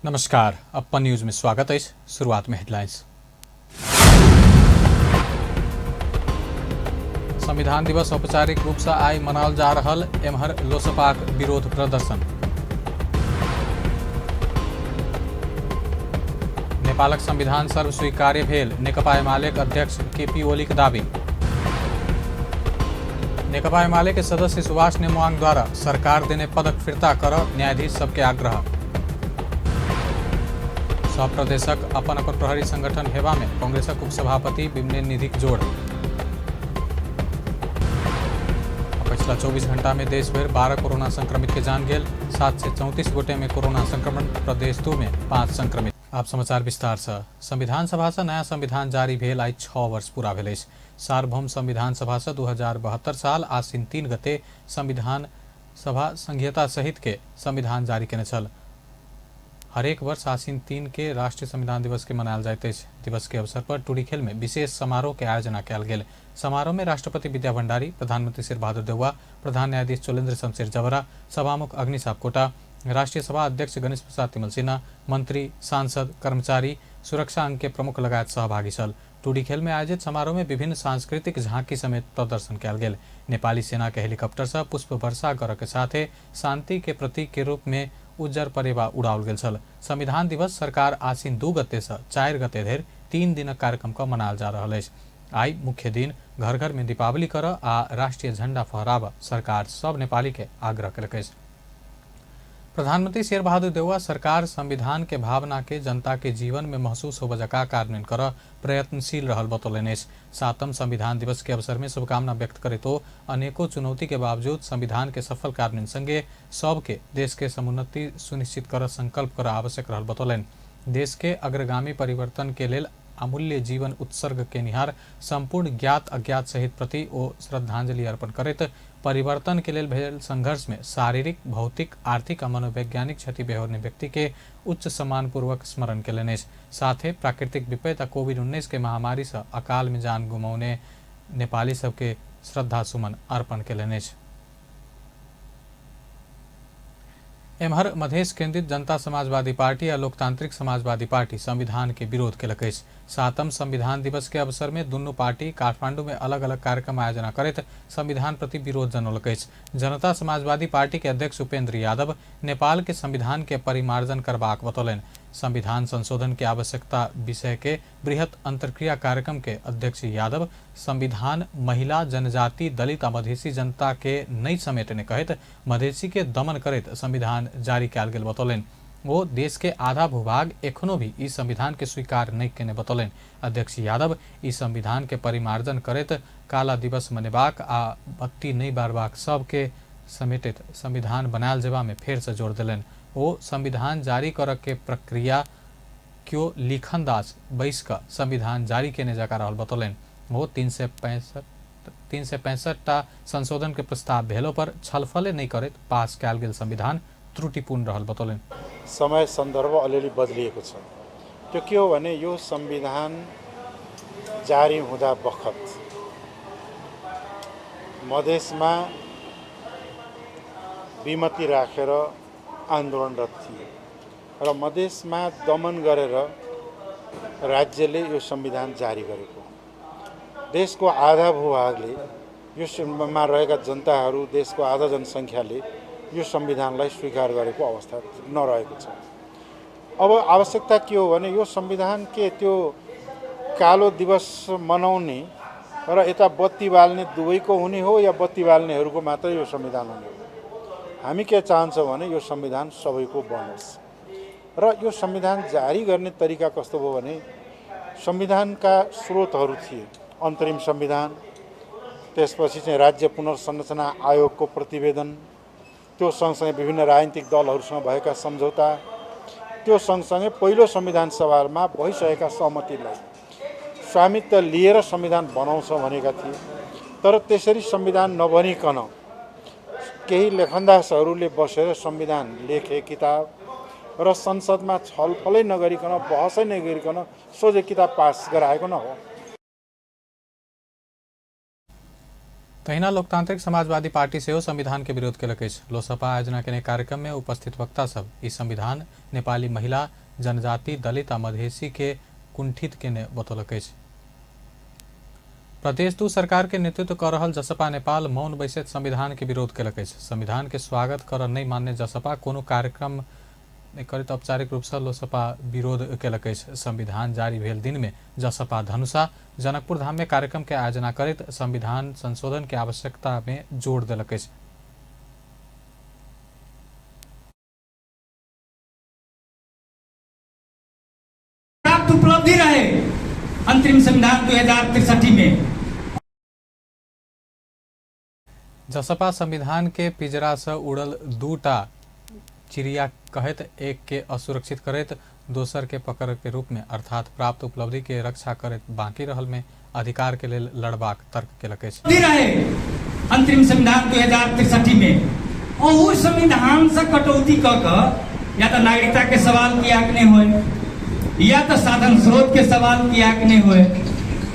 नमस्कार, upon news में स्वागत है। शुरुआत में हेडलाइंस। संविधान दिवस औपचारिक रूप से आई मनाल जा रहल, एम्हर लोसपाक विरोध प्रदर्शन। नेपालक संविधान सर्वस्वीकार्य भेल, नेकपा एमालेक अध्यक्ष केपी ओलीक दावी। नेकपा एमाले के सदस्य सुभाष नेमुआंग द्वारा सरकार देने पदक फिर्ता कर न्यायाधीश सबके आग्रह। सब प्रदेशक अपन अपन प्रहरी संगठन हेबा में कांग्रेसक उपसभापति बिमलेन निधिक जोड़। पिछला 24 घंटा में देश भर 12 कोरोना संक्रमित के जान गेल, 734 गोटे में कोरोना संक्रमण, प्रदेश 2 में 5 संक्रमित। आप समाचार विस्तार से। संविधान सभा से नया संविधान जारी भेल आई 6 वर्ष पूरा भेल। सार्वभौम संविधान सभा से 2072 साल आश्विन 3 गते संविधान सभा संघीयता सहित के संविधान जारी केने छल। हरेक वर्ष आश्विन 3 के राष्ट्रीय संविधान दिवस के मनायल जाइत अछि। दिवस के अवसर पर टुडीखेल में विशेष समारोह के आयोजना कयल गेल। समारोह में राष्ट्रपति विद्या भण्डारी, प्रधानमंत्री शेरबहादुर देउवा, प्रधान न्यायाधीश चोलेन्द्र शमशेर जवरा, सभामुख अग्नि सापकोटा, राष्ट्रीय सभा अध्यक्ष गणेश प्रसाद तिमल सिन्हा, मंत्री, सांसद, कर्मचारी, सुरक्षा अंग के प्रमुख लगायत सहभागी छल। टुडीखेल में आयोजित समारोह में विभिन्न सांस्कृतिक झांकी समेत प्रदर्शन कयल गेल। नेपाली सेना के हेलीकॉप्टर से पुष्प वर्षा कर के साथे शांति के प्रतीक के रूप में उज्जर परेवा उड़ाओल गेल छल। संविधान दिवस सरकार आश्विन 2 गते से 4 गते धरि 3 दिनक कार्यक्रम का मनायल जा रहल अछि। आई मुख्य दिन घर घर में दीपावली कर आ राष्ट्रीय झंडा फहराब सरकार सब नेपाली के आग्रह कयलक अछि। प्रधानमंत्री शेरबहादुर देउवा सरकार संविधान के भावना के जनता के जीवन में महसूस हो जका कार्यान्वयन कर प्रयत्नशील रहल बतौलनि। 7वां संविधान दिवस के अवसर में शुभकामना व्यक्त करे तो अनेकों चुनौती के बावजूद संविधान के सफल कार्यान्वयन संगे सबके देश के समुन्नति सुनिश्चित कर संकल्प कर आवश्यक रहल बतौलनि। देश के अग्रगामी परिवर्तन के लेल अमूल्य जीवन उत्सर्ग के निहार संपूर्ण ज्ञात अज्ञात सहित प्रति ओ श्रद्धांजलि अर्पण करैत परिवर्तन के लेल भेल संघर्ष में शारीरिक, भौतिक, आर्थिक और मनोवैज्ञानिक क्षति बेहोरने व्यक्ति के उच्च सम्मानपूर्वक स्मरण केलनि। साथे प्राकृतिक विपत्ति कोविड-19 के महामारी से अकाल में जान गुमौने नेपाली सबके श्रद्धा सुमन अर्पण केलनि। एम्हर मधेश केंद्रित जनता समाजवादी पार्टी और लोकतांत्रिक समाजवादी पार्टी संविधान के विरोध केलक अछि। 7वां संविधान दिवस के अवसर में दुनू पार्टी काठमांडू में अलग अलग कार्यक्रम आयोजना करैत संविधान प्रति विरोध जनौलक अछि। जनता समाजवादी पार्टी के अध्यक्ष उपेंद्र यादव नेपाल के संविधान के परिमार्जन करबाक बतौलनि। संविधान संशोधन के आवश्यकता विषय के बृहत अंतर्क्रिया कार्यक्रम के अध्यक्ष यादव संविधान महिला, जनजाति, दलित और मधेसी जनता के नहीं समेटने कहत मधेसी के दमन करैत संविधान जारी कयल गेल बतौलनि। वो देश के आधा भूभाग एखनो भी इस संविधान के स्वीकार नहीं केने बतौलनि। अध्यक्ष यादव इस संविधान के परिमार्जन करैत काला दिवस मनेबाक आ बत्ती नहीं बारबाक सबके समेटित संविधान बनायल जेबा में फेर से जोर देलनि। वो संविधान जारी कर के प्रक्रिया क्यों लिखनदास बैस का संविधान जारी केने जका रहल बतौलनि। वो 365 टा संशोधन के प्रस्ताव भेलो पर छलफले नहीं करैत पास कयल गेल संविधान त्रुटिपूर्ण रहल बतौलनि। समय सन्दर्भ अलिअलि बदलिएको छ। त्यो के हो भने यो संविधान जारी हुँदा बखत मधेसमा विमति राखेर आन्दोलनरत थिए र मधेसमा दमन गरेर राज्यले यो संविधान जारी गरेको। देशको आधा भूभागले योमा रहेका जनताहरू, देशको आधा जनसङ्ख्याले यो संविधानलाई स्वीकार गरेको अवस्था नरहेको छ। अब आवश्यकता के हो भने यो संविधान के त्यो कालो दिवस मनाउने र यता बत्ती बाल्ने दुवैको हुने हो या बत्ती बाल्नेहरूको मात्र यो संविधान हुने हो। हामी के चाहन्छौँ भने यो संविधान सबैको बनोस् र यो संविधान जारी गर्ने तरिका कस्तो भयो भने संविधानका स्रोतहरू थिए। अन्तरिम संविधान, त्यसपछि चाहिँ राज्य पुनर्संरचना आयोगको प्रतिवेदन, त्यो सँगसँगै विभिन्न राजनीतिक दलहरूसँग भएका सम्झौता, त्यो सँगसँगै पहिलो संविधान सभामा भइसकेका सहमतिलाई स्वामित्व लिएर संविधान बनाउँछ भनेका थिए। तर त्यसरी संविधान नबनिकन केही लेखनदासहरूले बसेर संविधान लेखे किताब र संसदमा छलफलै नगरिकन, बहसै नगरिकन सोझै किताब पास गराएको न हो। तहिना लोकतांत्रिक समाजवादी पार्टी से संविधान के विरोध केलक अछि। लोसपा आयोजना केने कार्यक्रम में उपस्थित वक्ता सब ई संविधान नेपाली महिला, जनजाति, दलित आ मधेसी के कुंठित केने बतौलक अछि। प्रदेश 2 सरकार के नेतृत्व कर रहल जसपा नेपाल मौन बैसैत संविधान के विरोध केलक अछि। संविधान के स्वागत कर नहीं मानने जसपा कोनो कार्यक्रम करैत औपचारिक रूप से लोसपा विरोध केलक अछि। संविधान जारी भेल दिन में जसपा धनुषा जनकपुर धाम में कार्यक्रम के आयोजना करैत संविधान संशोधन के आवश्यकता में जोड़ देलक अछि। उपलब्धि रहे अंतरिम संविधान 2063 में। जसपा संविधान के पिंजरा से उड़ल 2टा चिड़िया कहत एक के असुरक्षित करैत दोसर के पकड़ के रूप में अर्थात प्राप्त उपलब्धि के रक्षा करैत बाकी रहल में अधिकार के लेल लड़बाक तर्क केलक अछि। रहे अंतरिम संविधान 2063 में और उस संविधान से कटौती क या तो नागरिकता के सवाल किया नहीं हुए, या तो साधन स्रोत के सवाल किया नहीं हुए,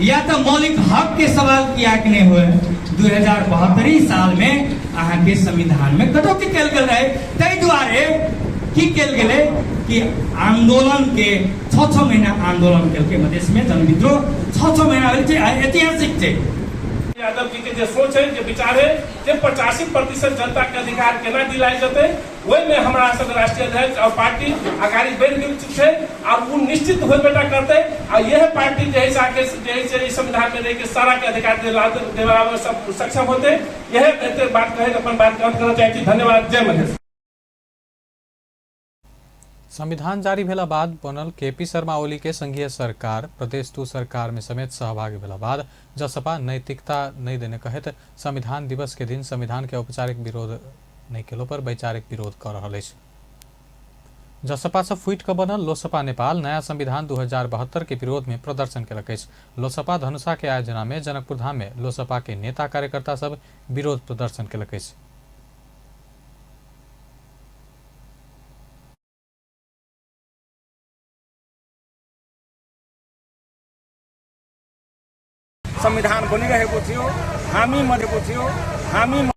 या तो मौलिक हक के सवाल किया नहीं हुए। 2072 साल में अहाँ के संविधान में कटौती कल गेल रहे। तै दुआरे की कल गेले कि आंदोलन के 6 महीना आंदोलन कल के मधेश में जन विद्रोह 6 महीना ऐतिहासिक थे। यादव जी के जो सोच है, जो विचार है, जे 85% जनता के अधिकार केना दिलाए जते, वही में हमारा सब राष्ट्रीय अध्यक्ष और पार्टी आगाड़ी बढ़ गेल छै और वो निश्चित होय बेटा करते। और यह पार्टी जैसे आगे जैसे संविधान में रह सारा के अधिकार दिलावे सब सक्षम होते। यह बात कहे अपन बात करना चाहिए। धन्यवाद। जय मधेश। संविधान जारी भेला बाद बनल केपी शर्मा ओली के संघीय सरकार प्रदेश 2 सरकार में समेत सहभागी भेला बाद जसपा नैतिकता नहीं देने कहत संविधान दिवस के दिन संविधान के औपचारिक विरोध नहीं केलो पर वैचारिक विरोध कर रहल अछि। जसपा से फुट क बनल लोसपा नेपाल नया संविधान 2072 के विरोध में प्रदर्शन केलक अछि। लोसपा धनुषा के आयोजना में जनकपुर धाम में लोसपा के नेता कार्यकर्ता सब विरोध प्रदर्शन केलक अछि। संविधान बनिरहेको थियो, हामी मरेको थियो, हामी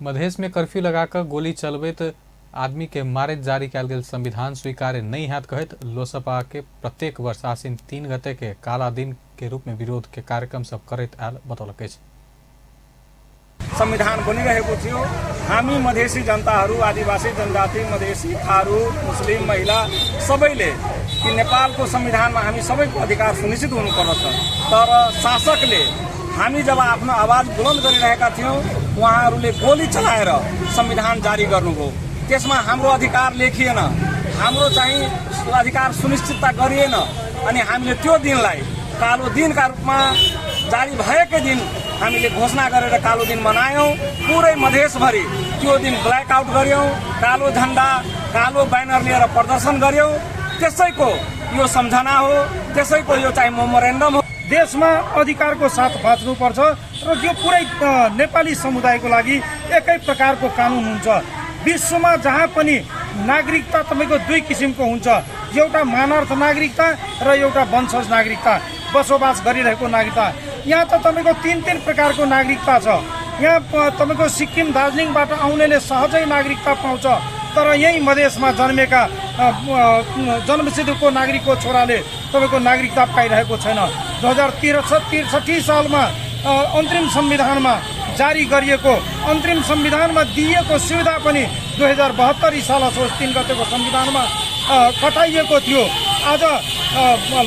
मधेश में कर्फ्यू लगाकर गोली चलबैत आदमी के मारे जारी कयल गेल संविधान स्वीकार्य नहीं हैत कहत लोसपा के प्रत्येक वर्ष आसिन 3 गते के काला दिन के रूप में विरोध के कार्यक्रम सब करैत आयल बतौलक अछि। संविधान बनिरहेको थियो, हामी मधेसी जनताहरू, आदिवासी जनजाति, मधेसी, थारू, मुस्लिम, महिला सबैले कि नेपालको संविधानमा हामी सबैको अधिकार सुनिश्चित हुनुपर्दछ। तर शासकले हामी जब आफ्नो आवाज बुलन्द गरिरहेका थियौं उहाँहरूले गोली चलाएर संविधान जारी गर्नुभयो। त्यसमा हाम्रो अधिकार लेखिएन, हाम्रो चाहिँ अधिकार सुनिश्चितता गरिएन। अनि हामीले त्यो दिनलाई कालो दिनका रूपमा जारी भएकै दिन हामीले घोषणा गरेर कालो दिन मनायौं। पुरै मधेसभरि त्यो दिन ब्ल्याकआउट गर्यौं, कालो झण्डा, कालो ब्यानर लिएर प्रदर्शन गर्यौं। त्यसैको यो सम्झना हो, त्यसैको यो चाहिँ मेमोरेन्डम हो। देशमा अधिकारको साथ बाँच्नुपर्छ र यो पुरै नेपाली समुदायको लागि एकै प्रकारको कानुन हुन्छ। विश्वमा जहाँ पनि नागरिकता तपाईको 2 किसिमको हुन्छ, एउटा मानवार्थ नागरिकता र एउटा वंशज नागरिकता, बसोबास गरिरहेको नागरिकता। यहाँ त तपाईको 3 प्रकारको नागरिकता छ। यहाँ तपाईको सिक्किम दार्जिलिङबाट आउनेले सहजै नागरिकता पाउँछ, तर यही मधेसमा जन्मेका जन्मसिद्धको नागरिकको छोराले तपाईको नागरिकता पाइरहेको छैन। 2063 सालमा अन्तरिम संविधानमा जारी गरिएको अन्तरिम संविधानमा दिएको सुविधा पनि 2072 साल असोज 3 गतेको संविधानमा कटाइएको थियो। आज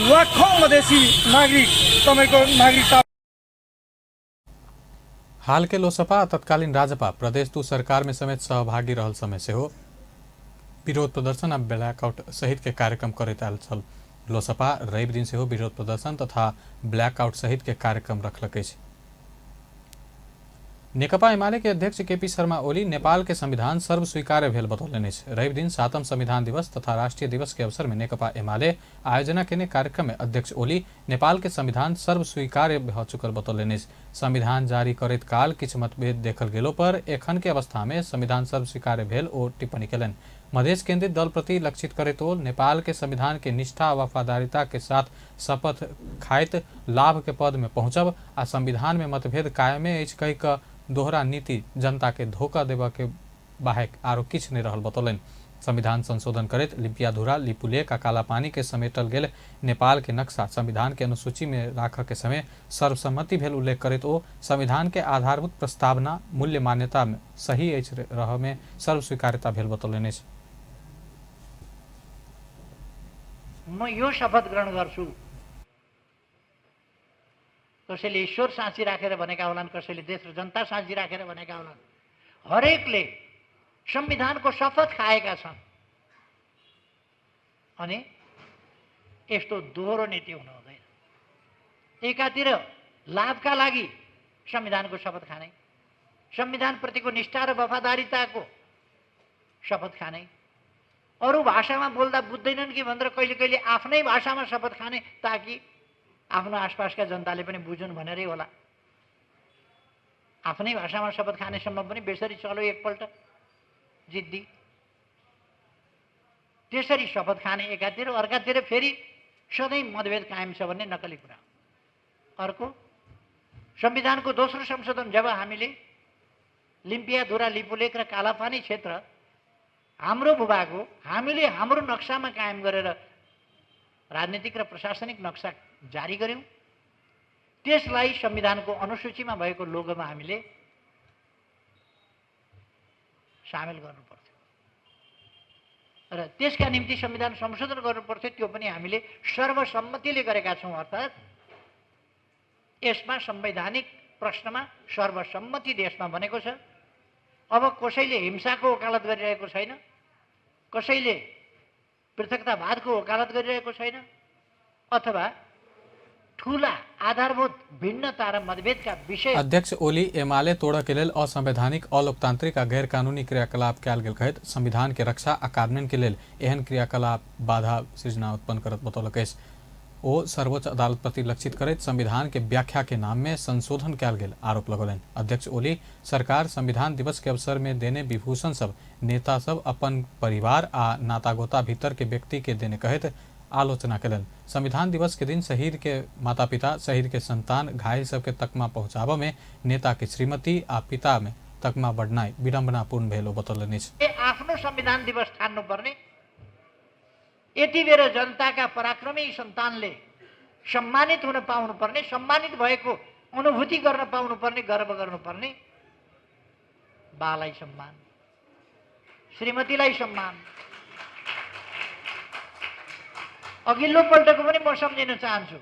लाखौं मधेसी नागरिक तपाईको नागरिकता। हाल के लोसपा तत्कालीन राजपा प्रदेश 2 सरकार में समेत सहभागी रहल समय से हो विरोध प्रदर्शन आ ब्लैकआउट सहित के कार्यक्रम करैत आयल छल। लोसपा रवि दिन से हो विरोध प्रदर्शन तथा ब्लैकआउट सहित के कार्यक्रम रखलक अछि। नेकपा एमाले के अध्यक्ष केपी शर्मा ओली नेपाल के संविधान सर्व स्वीकार्य भेल बतौलनि अछि। रवि दिन 7वां संविधान दिवस तथा राष्ट्रीय दिवस के अवसर में नेकपा एमाले आयोजना केने कार्यक्रम में अध्यक्ष ओली नेपाल के संविधान सर्व स्वीकार्य भ चुकल बतौलनि अछि। संविधान जारी करैत काल किछु मतभेद देखल गेलो पर एखन के अवस्था में संविधान सर्व स्वीकार्य भेल ओ टिप्पणी केलनि। मधेश केंद्रित दल प्रति लक्षित करे तो नेपाल के संविधान के निष्ठा और वफादारिता के साथ शपथ खाइत लाभ के पद में पहुंचब आ संविधान में मतभेद कायमे अछि कहि क दोहरा नीति जनता के धोखा देबा के बाहेक आरो किछ नहीं रहल बतौलन। संविधान संशोधन करत लिपियाधुरा लिपुलेख आ कालापानी के समेटल गेल नेपाल के नक्शा संविधान के अनुसूची में राख के समय सर्वसम्मति भेल उल्लेख करत ओ संविधान के आधारभूत प्रस्तावना मूल्य मान्यता में सही रह में सर्वस्वीकार्यता भेल बतौलन। म यो शपथ ग्रहण गर्छु, कसैले ईश्वर साँची राखेर भनेका होलान्, कसैले देश र जनता साँची राखेर भनेका होलान्। हरेकले संविधानको शपथ खाएका छन् अनि यस्तो दोहोरो नीति हुनु हुँदैन। एकातिर लाभका लागि संविधानको शपथ खाने, संविधान प्रतिको निष्ठा र वफादारिताको शपथ खाने, अरू भाषामा बोल्दा बुझ्दैनन् कि भनेर कहिले कहिले आफ्नै भाषामा शपथ खाने ताकि आफ्नो आसपासका जनताले पनि बुझुन् भनेरै होला। आफ्नै भाषामा शपथ खानेसम्म पनि बेसरी चलो एकपल्ट जिद्दी। त्यसरी शपथ खाने एकातिर, अर्कातिर फेरि सधैँ मतभेद कायम छ भन्ने नक्कली कुरा। अर्को, संविधानको दोस्रो संशोधन जब हामीले लिम्पियाधुरा लिपुलेख र कालापानी क्षेत्र हाम्रो भूभाग हो, हामीले हाम्रो नक्सामा कायम गरेर राजनीतिक र प्रशासनिक नक्सा जारी गर्यौं। त्यसलाई संविधानको अनुसूचीमा भएको लोगोमा हामीले सामेल गर्नुपर्थ्यो र त्यसका निम्ति संविधान संशोधन गर्नुपर्थ्यो। त्यो पनि हामीले सर्वसम्मतिले गरेका छौं। अर्थात् यसमा संवैधानिक प्रश्नमा सर्वसम्मति देशमा बनेको छ। अब कसैले हिंसाको वकालत गरिरहेको छैन, कसैले पृथकतावादको वकालत गरिरहेको छैन, अथवा ठूला आधारभूत भिन्नता र मतभेदका विषय। अध्यक्ष ओली एमाले तोड़ के लेल असंवैधानिक अलोकतांत्रिक आ गैर कानूनी क्रियाकलाप कयल गेल कहैत संविधान के रक्षा आ कार्यान्वयन के लेल एहन क्रियाकलाप बाधा सृजना उत्पन्न करत बतौलक अछि। ओ सर्वोच्च अदालत प्रति लक्षित करैत संविधान के व्याख्या के नाम में संशोधन कयल गेल आरोप लगौलनि। अध्यक्ष ओली सरकार संविधान दिवस के अवसर में देने विभूषण सब नेता सब अपन परिवार आ नातागोता भीतर के व्यक्ति के देने कहैत आलोचना कलन। संविधान दिवस के दिन शहीद के माता पिता, शहीद के संतान, घायल सबके तकमा पहुंचाबा में नेता के श्रीमती आ पिता में तकमा बढ़नाई विडम्बनापूर्ण भेल बतौलनि। आफ्नो संविधान दिवस ठान्नु पर्ने, यति बेर जनताका पराक्रमी सन्तानले सम्मानित हुन पाउनु पर्ने, सम्मानित भएको अनुभूति गर्न पाउनु पर्ने, गर्व गर्नु पर्ने। बालाई सम्मान, श्रीमतीलाई सम्मान। अघिल्लो पल्टको पनि म सम्झिन चाहन्छु।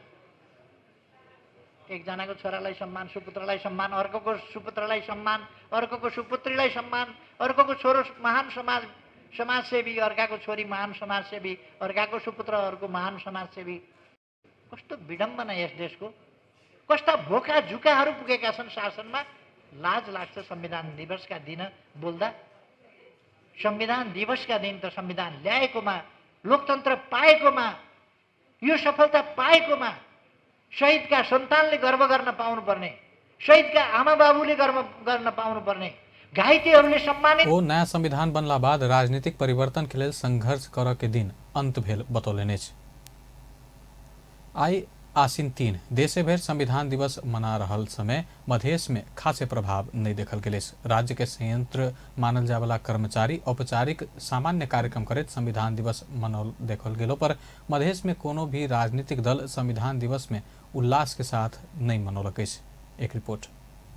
एकजनाको छोरालाई सम्मान, सुपुत्रलाई सम्मान, अर्कोको सुपुत्रलाई सम्मान, अर्कोको सुपुत्रीलाई सम्मान, अर्कोको छोरो महान समाजसेवी, अर्काको छोरी महान समाजसेवी, अर्काको सुपुत्र अर्को महान समाजसेवी। कस्तो विडम्बना यस देशको। कस्ता भोका झुकाहरू पुगेका छन् शासनमा। लाज लाग्छ संविधान दिवसका दिन बोल्दा। संविधान दिवसका दिन त संविधान ल्याएकोमा, लोकतन्त्र पाएकोमा, यो सफलता पाएकोमा शहीदका सन्तानले गर्व गर्न पाउनुपर्ने, शहीदका आमा बाबुले गर्व गर्न पाउनुपर्ने, घाइतेहरूले सम्मानित। ओ नया संविधान बनला बाद राजनीतिक परिवर्तन के लेल संघर्ष कर के दिन अंत भेल बतौलनि। आई आसिन 3 देशे भर संविधान दिवस मना रहल समय मधेश में खासे प्रभाव नहीं देखल गेल। राज्य के संयंत्र मानल जाय वाला कर्मचारी औपचारिक सामान्य कार्यक्रम करत संविधान दिवस मनाल देखल गेलो पर मधेश में कोनो भी राजनीतिक दल संविधान दिवस में उल्लास के साथ नहीं मनौलक। एक रिपोर्ट।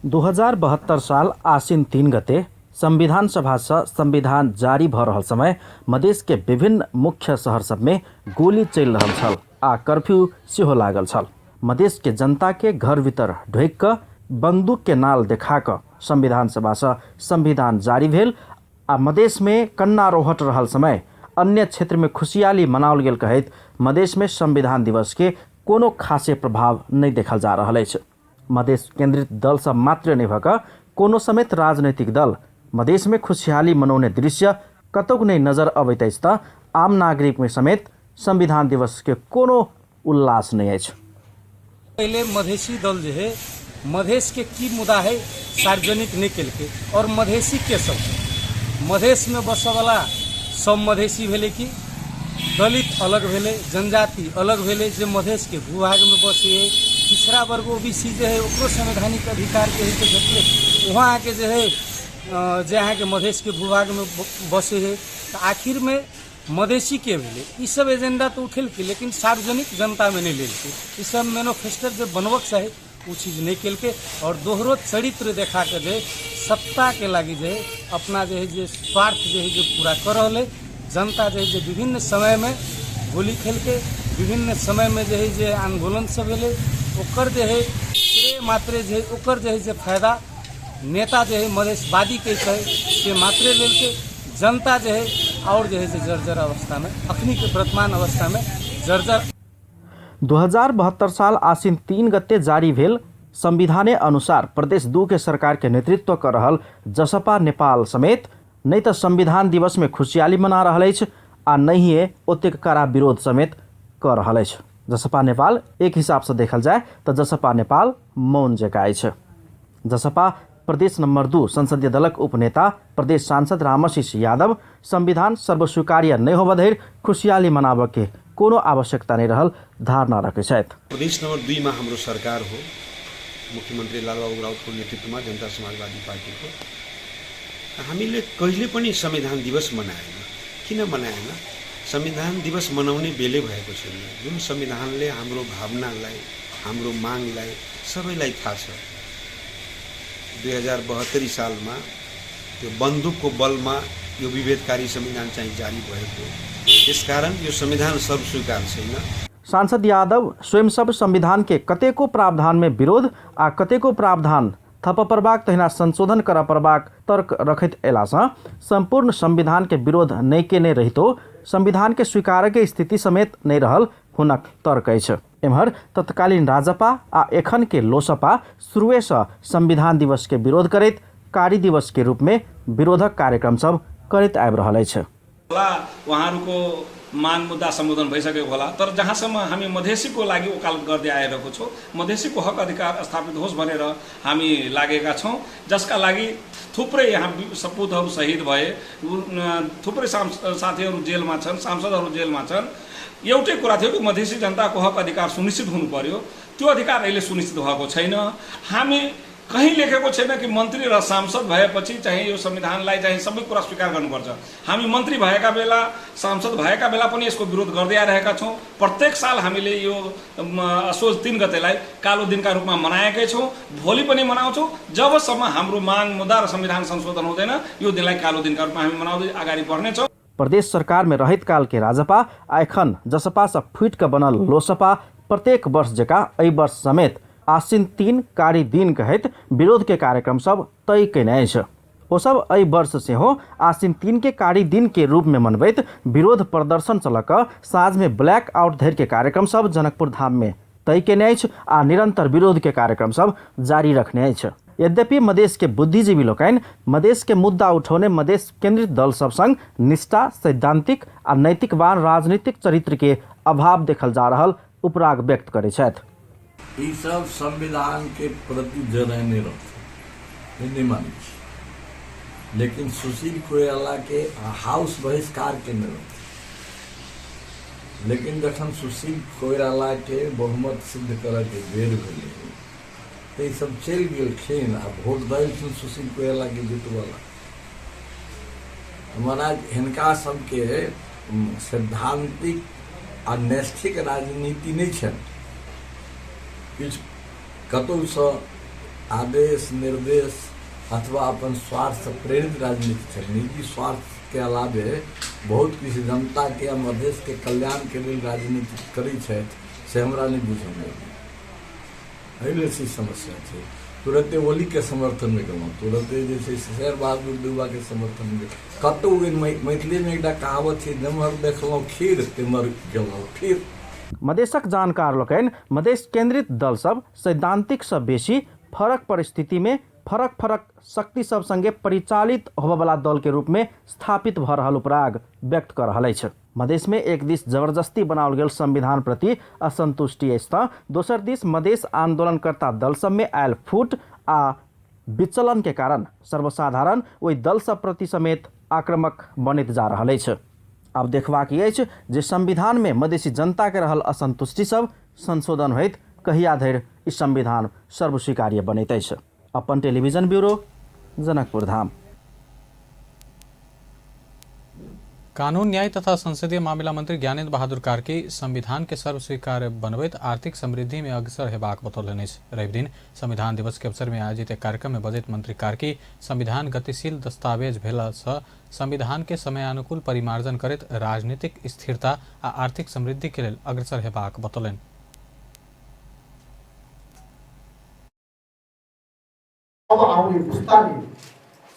2072 साल आसिन 3 गते संविधान सभा से संविधान जारी भ रहल समय मधेश के विभिन्न मुख्य शहर सब में गोली चल रहल छल आ कर्फ्यू सेहो लागल छल। मधेश के जनता के घर भीतर ढोक क बंदूक के नाल देखा क संविधान सभा से संविधान जारी भेल आ मधेश में कन्ना रोहट रहल समय अन्य क्षेत्र में खुशियाली मनाओल गेल कहैत मधेश में संविधान दिवस के कोनो खासे प्रभाव नहीं देखल जा रहल अछि। मधेश केंद्रित दल सब मात्र नहीं भक कोनो समेत राजनैतिक दल मधेश में खुशहाली मनाउने दृश्य कतौ नहीं नजर अबैत अछि त आम नागरिक में समेत संविधान दिवस के कोनो उल्लास नहीं है। पहले मधेसी दल जो है मधेश के की मुद्दा है सार्वजनिक निकल के और मधेसी के सब मधेश में बस वाला सब मधेसी भेले कि दलित अलग भेले, जनजाति अलग भेले, जे मधेश के भूभाग में बसे है, पिछड़ा वर्ग ओबीसी जो है ओकरो संवैधानिक अधिकार के है तो वहाँ के जो है जे अहाँ के मधेश के भूभाग में बसे है तो आखिर में मधेसी के भेले ई सब एजेंडा तो उठेल के, लेकिन सार्वजनिक जनता में नहीं लेके ई सब मैनिफेस्टो जो बनबक चाहे वो चीज़ नहीं केल के और दोहरो चरित्र देखा के जे सत्ता के लगी जे अपना जो है जे स्वार्थ जो है जो पूरा कर रहे जनता जो है जे विभिन्न समय में गोली खेल के विभिन्न समय में जो है जे आंदोलन सब भेले ओकर जो है मात्रे जो है ओकर जो है जे फायदा नेता जो है मधेशवादी के कहे से मात्रे लेल के जनता जो है और जो है जर्जर अवस्था में अखनी के वर्तमान अवस्था में जर्जर 2072 साल आसिन 3 गते जारी भेल संविधाने अनुसार प्रदेश 2 के सरकार के नेतृत्व कर रहल जसपा नेपाल समेत नहीं तो संविधान दिवस में खुशियाली मना रहा आ नहीं ओतेक कड़ा विरोध समेत कर रहा। जसपा नेपाल एक हिसाब से देखल जाए तो जसपा नेपाल मौन जकाय छ। जसपा प्रदेश नंबर 2 संसदीय दलक उपनेता प्रदेश सांसद रामाशीष यादव संविधान सर्वस्वीकार्य नहीं होबा धरि खुशियाली मनाब के कोनो आवश्यकता नहीं रहल धारणा रखे छथि। प्रदेश नंबर 2 में हाम्रो सरकार हो, मुख्यमंत्री लालबाबु राउतको नेतृत्वमा जनता समाजवादी पार्टीको हामीले कहिले पनि संविधान दिवस मनाएन। किन मनाएन? संविधान दिवस मनाउने बेले भएको छैन। जुन संविधानले हाम्रो भावनालाई हाम्रो मागलाई सबैलाई थाहा छ। 2072 सालमा त्यो बन्दुकको बलमा यो विभेदकारी संविधान चाहिँ जारी भएको, यसकारण यो संविधान सर्वस्वीकार छैन। सांसद यादव स्वयं सब संविधान के कतेको प्रावधान में विरोध आ कतेको प्रावधान थप परबाक तहिना संशोधन कर परबाक तर्क रखैत अयलासँ संपूर्ण संविधान के विरोध नहीं केने रहितो संविधान के स्वीकार के स्थिति समेत नहीं रहल हुनक तर्क अछि। एम्हर तत्कालीन राजपा आ एखन के लोसपा शुरुएसँ संविधान दिवस के विरोध करैत कार्य दिवस के रूप में विरोधक कार्यक्रम सब करैत आबि रहल अछि। उहाँहरूको माग मुद्दा सम्बोधन भइसकेको होला, तर जहाँसम्म हामी मधेसीको लागि वकालत गर्दै आइरहेको छौँ, मधेसीको हक अधिकार स्थापित होस् भनेर हामी लागेका छौँ, जसका लागि थुप्रै यहाँ सपुतहरू शहीद भए, थुप्रै साथीहरू जेलमा छन्, सांसदहरू जेलमा छन्। एउटै कुरा थियो कि मधेसी जनताको हक अधिकार सुनिश्चित हुनु पर्यो, त्यो अधिकार अहिले सुनिश्चित भएको छैन। हामी कहीं लेखेको छैन कि मन्त्री र सांसद भएपछि चाहिँ यो संविधानलाई चाहिँ सबै कुरा स्वीकार गर्नुपर्छ। हामी मन्त्री भएका बेला सांसद भएका बेला पनि यसको विरोध गर्दै आइरहेका छौँ। प्रत्येक साल हामीले यो असोज 3 गतेलाई कालो दिनका रूपमा मनाएकै छौँ, भोलि पनि मनाउँछौँ। जबसम्म हाम्रो माग मुद्दा र संविधान संशोधन हुँदैन यो दिनलाई कालो दिनका रूपमा हामी मनाउँदै अगाडि बढ्नेछौँ। प्रदेश सरकार में रहित काल के राजपा आ एखन जसपा से फुट के बनल लोसपा प्रत्येक वर्ष जका एहि वर्ष समेत आसिन 3 कारी दिन कहत विरोध के कार्यक्रम सब तय केने छ। ओ सब एहि वर्ष से हो आसिन 3 के कारी दिन के रूप में मनबैत विरोध प्रदर्शन चलक साँझ में ब्लैक आउट धरि के कार्यक्रम सब जनकपुर धाम में तय केने छ आ निरंतर विरोध के कार्यक्रम सब जारी रखने छ। यद्यपि मधेश के बुद्धिजीवी लोकनि मधेश के मुद्दा उठाउने मधेश केंद्रित दल सब संग निष्ठा, सैद्धांतिक आ नैतिकवान राजनीतिक चरित्र के अभाव देखल जा रहल उपराग व्यक्त करे छथि। ये सब संविधान के प्रति जरने रहते नहीं मानी, लेकिन सुशील कोइराला के हाउस बहिष्कार के नहीं रहते। लेकिन जखन सुशील कोइराला के बहुमत सिद्ध कर के बेर भेले तो ये सब चल गेलखिन आ वोट दिलखिन सुशील कोइराला के जीतवाला। महाराज हिनका सबके सैद्धांतिक आ नैष्ठिक राजनीति नहीं छनि। किछु कतहुसँ आदेश निर्देश अथवा अपन स्वार्थ से प्रेरित राजनीति छै। निजी स्वार्थ के अलावे बहुत किछु जनता के मधेश के कल्याण के लिए राजनीति करै छथि से हमरा नहीं बुझल एहि सी समस्या छै। तुरंते ओली के समर्थन में गेलहुँ, तुरंते जे छै शेर बहादुर देउवा के समर्थन में कतहु मैथिली में एकटा कहावत छै, नमहर देखलहुँ खीर तिमहर गेलहुँ फिर। मधेशक जानकार लोकनि मधेश केंद्रित दल सब सैद्धांतिक सब बेसी फरक परिस्थिति में फरक शक्ति सब संगे परिचालित होबवला दल के रूप में स्थापित भ रहल उपराग व्यक्त कर रहल अछि। मधेश में एक दिस जबरदस्ती बनाओल गेल संविधान प्रति असंतुष्टि अछि तऽ दोसर दिस मधेश आंदोलनकर्ता दल सब में आयल फूट आ विचलन के कारण सर्वसाधारण ओहि दल सब प्रति समेत आक्रामक बनैत जा रहल अछि। अब देखबाक अछि जे संविधान में मधेसी जनता के रहल असंतुष्टि सब संशोधन होइत कहिया धरि ई संविधान सर्वस्वीकार्य बनैत अछि। Upon television bureau, Janakpur Dham. कानून न्याय तथा संसदीय मामला मंत्री ज्ञानेन्द्र बहादुर कार्की संविधान के सर्वस्वीकार्य बनबैत आर्थिक समृद्धि में अग्रसर हेबाक बतौलनि अछि। रवि दिन संविधान दिवस के अवसर में आयोजित एक कार्यक्रम में बजैत मंत्री कार्की संविधान गतिशील दस्तावेज भेला सँ संविधान के समयानुकूल परिमार्जन करैत राजनीतिक स्थिरता आ आर्थिक समृद्धि के लेल अग्रसर हेबाक बतौलनि। अब आउने पुस्ताले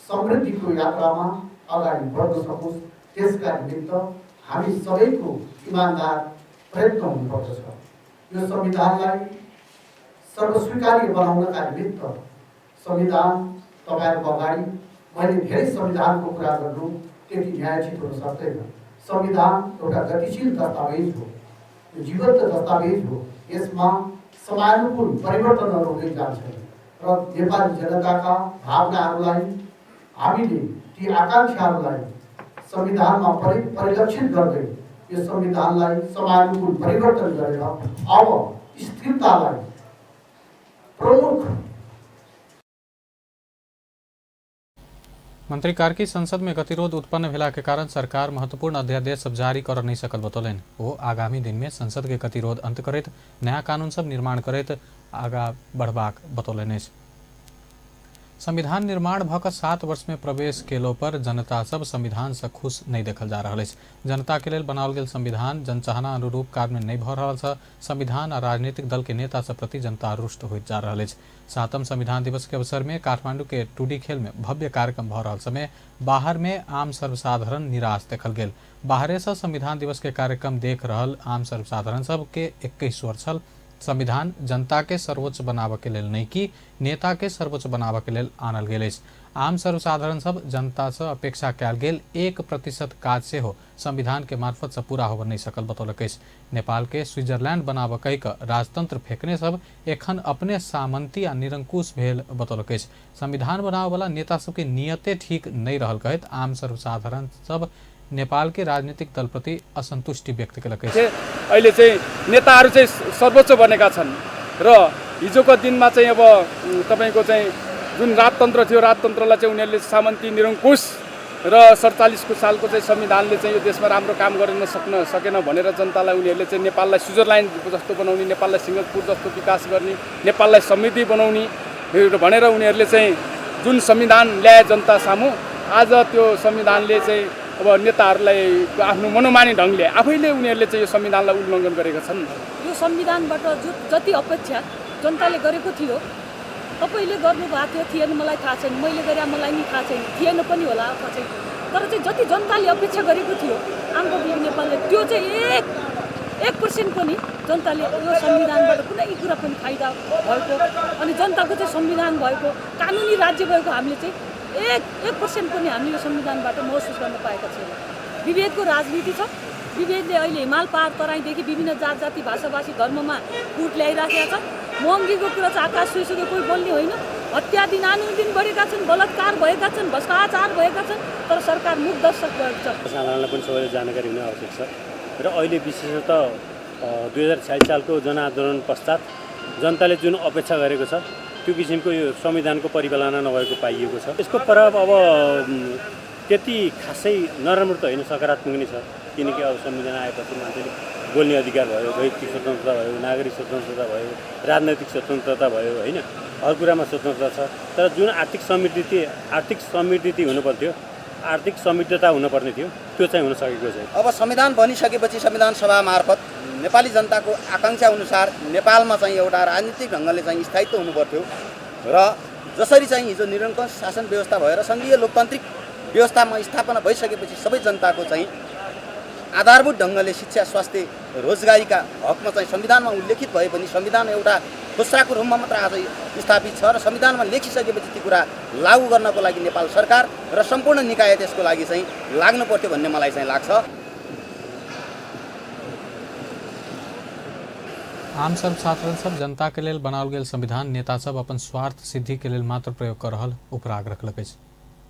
समृद्धिको यात्रामा अगाडि बढ्न सकोस् त्यसका निमित्त हामी सबैको इमानदार प्रयत्न हुनुपर्दछ। यो संविधानलाई सर्वस्वीकार्य बनाउनका निमित्त संविधान तपाईहरुको अगाडि मैले धेरै संविधानको कुरा गर्नु त्यति न्यायोचित हुन सक्दैन। संविधान एउटा गतिशील दस्तावेज हो, यो जीवन्त दस्तावेज हो। यसमा समयानुकूल परिवर्तनहरू हुँदै जान्छन् र नेपाली जनताका भावनाहरूलाई हामीले ती आकांक्षाहरूलाई संविधानमा परिलक्षित गर्दै यो संविधानलाई समयानुकूल परिवर्तन गरेर अब स्थिरतालाई प्रमुख। मंत्री कार्की संसद में गतिरोध उत्पन्न भेला के कारण सरकार महत्वपूर्ण अध्यादेश सब जारी कर नहीं सकल बतौलनि। वो आगामी दिन में संसद के गतिरोध अंत करैत नया कानून सब निर्माण करैत आगा बढ़बाक बतौलनि अछि। संविधान निर्माण भऽ कऽ 7 वर्ष में प्रवेश केलो पर जनता सब संविधान से खुश नहीं देखल जा रहा है। जनता के लेल बनाओल गेल संविधान जनचाहना अनुरूप कार्य नहीं भऽ रहल छ। संविधान आ राजनीतिक दल के नेता सब प्रति जनता रुष्ट होइत जा रहा है। 7म संविधान दिवस के अवसर में काठमांडू के टूडी खेल में भव्य कार्यक्रम भऽ रहल समय बाहर में आम सर्वसाधारण निराश देखल गेल। बाहरे से संविधान दिवस के कार्यक्रम देख रहल आम सर्वसाधारण सब के 21 स्वर छल। संविधान जनता के सर्वोच्च बनाबे के लेल नहीं कि नेता के सर्वोच्च बनाबे के लेल आनल गेल अछि। आम सर्वसाधारण सब जनता से अपेक्षा कयल गेल 1% काज से हो संविधान के मार्फत से पूरा होबे नहीं सकल बतौलक अछि। नेपाल के स्विट्जरलैंड बनाबे कहि कऽ राजतंत्र फेंकने सब एखन अपने सामंती आ निरंकुश भेल बतौलक अछि। संविधान बनाबे वाला नेता सब के नियते ठीक नहीं रहल कहैत आम सर्वसाधारण सब नेपाल के राजनीतिक दल प्रति असंतुष्टि व्यक्त केलक अछि। अहिले चाहिँ नेताहरू चाहिँ सर्वोच्च बनेका छन् र हिजोको दिनमा चाहिँ अब तपाईको चाहिँ जुन राजतन्त्र थियो राजतन्त्रलाई चाहिँ उनीहरूले सामन्ती निरंकुश र 47 सालको चाहिँ संविधानले चाहिँ यो देशमा राम्रो काम गर्न सकेन भनेर जनतालाई उनीहरूले चाहिँ नेपाललाई स्विट्जरल्यान्ड जस्तो बनाउने, नेपाललाई सिङ्गापुर जस्तो विकास गर्ने, नेपाललाई समृद्धि बनाउने भनेर उनीहरूले चाहिँ जुन संविधान ल्याए जनता सामु, आज त्यो संविधानले चाहिँ अब नेताहरूलाई आफ्नो मनोमानी ढङ्गले आफैले उनीहरूले चाहिँ यो संविधानलाई उल्लङ्घन गरेका छन्। यो संविधानबाट जति अपेक्षा जनताले गरेको थियो तपाईले गर्नुभएको थियो थिएन मलाई थाहा छैन, मैले गरे मलाई नि थाहा छैन, थिएन पनि होला अथवा चाहिँ, तर चाहिँ जति जनताले अपेक्षा गरेको थियो आम पब्लिक नेपालले त्यो चाहिँ 1% पनि जनताले यो संविधानबाट कुनै कुरा पनि फाइदा भएको अनि जनताको चाहिँ संविधान भएको कानुनी राज्य भएको हामीले चाहिँ 1% पनि हामीले यो संविधानबाट महसुस गर्न पाएका छैनौँ। विभेदको राजनीति छ। विभेदले अहिले हिमाल पार तराईदेखि विभिन्न जात जाति भाषाभाषी धर्ममा फुट ल्याइराखेका छ। महँगीको कुरा चाहिँ आकाश सुइसक्यो, कोही बोल्ने होइन। हत्या दिनानुदिन बढेका छन्, बलात्कार भएका छन्, भ्रष्टाचार भएका छन्, तर सरकार मुख दर्शक भएको छ। साधारणलाई पनि सबैले जानकारी हुन आवश्यक छ र अहिले विशेषतः 2046 सालको जनआन्दोलन पश्चात जनताले जुन अपेक्षा गरेको छ त्यो किसिमको यो संविधानको परिपालना नभएको पाइएको छ। यसको प्रभाव अब त्यति खासै नराम्रो त होइन, सकारात्मक नै छ। किनकि अब संविधान आएपछि मान्छेले बोल्ने अधिकार भयो, व्यक्तिगत स्वतन्त्रता भयो, नागरिक स्वतन्त्रता भयो, राजनैतिक स्वतन्त्रता भयो, होइन, हर कुरामा स्वतन्त्रता छ। तर जुन आर्थिक समृद्धि हुनुपर्थ्यो, आर्थिक समृद्धता हुनुपर्ने थियो, त्यो चाहिँ हुन सकेको छैन। अब संविधान बनिसकेपछि संविधान सभा मार्फत नेपाली जनताको आकांक्षा अनुसार नेपालमा चाहिँ एउटा राजनीतिक ढङ्गले चाहिँ स्थायित्व हुनुपर्थ्यो र जसरी चाहिँ हिजो निरङ्कुश शासन व्यवस्था भएर सङ्घीय लोकतान्त्रिक व्यवस्थामा स्थापना भइसकेपछि सबै जनताको चाहिँ आधारभूत ढङ्गले शिक्षा, स्वास्थ्य, रोजगारीका हकमा चाहिँ संविधानमा उल्लेखित भए पनि संविधान एउटा खोस्राको रूपमा मात्र आज स्थापित छ र संविधानमा लेखिसकेपछि ती कुरा लागू गर्नको लागि नेपाल सरकार र सम्पूर्ण निकाय त्यसको लागि चाहिँ लाग्नु पर्थ्यो भन्ने मलाई चाहिँ लाग्छ। आम सर्वसाधारण सब जनता के लेल बनाओल गेल संविधान नेता सब अपन स्वार्थ सिद्धि के लेल मात्र प्रयोग कर रहल उपराग रखलक अछि।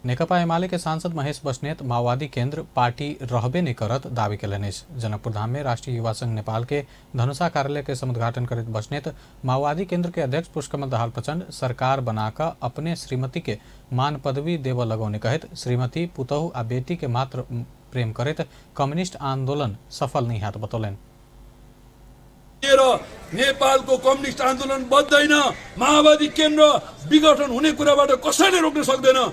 नेकपा एमाले के सांसद महेश बस्नेत माओवादी केन्द्र पार्टी रहबे नहीं करत दावी कैलने। जनकपुर धाम में राष्ट्रीय युवा संघ नेपाल के धनुषा कार्यालय के समुद्घाटन करित बस्नेत माओवादी केन्द्र के अध्यक्ष पुष्पकमल दाहाल प्रचंड सरकार बनाकर अपने श्रीमती के मान पदवी देव लगौने कहित श्रीमती पुतहु आ बेटी के मात्र प्रेम करित कम्युनिस्ट आंदोलन सफल नहीं हाथ बतौलन। नेपालको कम्युनिस्ट आन्दोलन बन्दैन, माओवादी केन्द्र विघटन हुने कुराबाट कसैले रोक्न सक्दैन।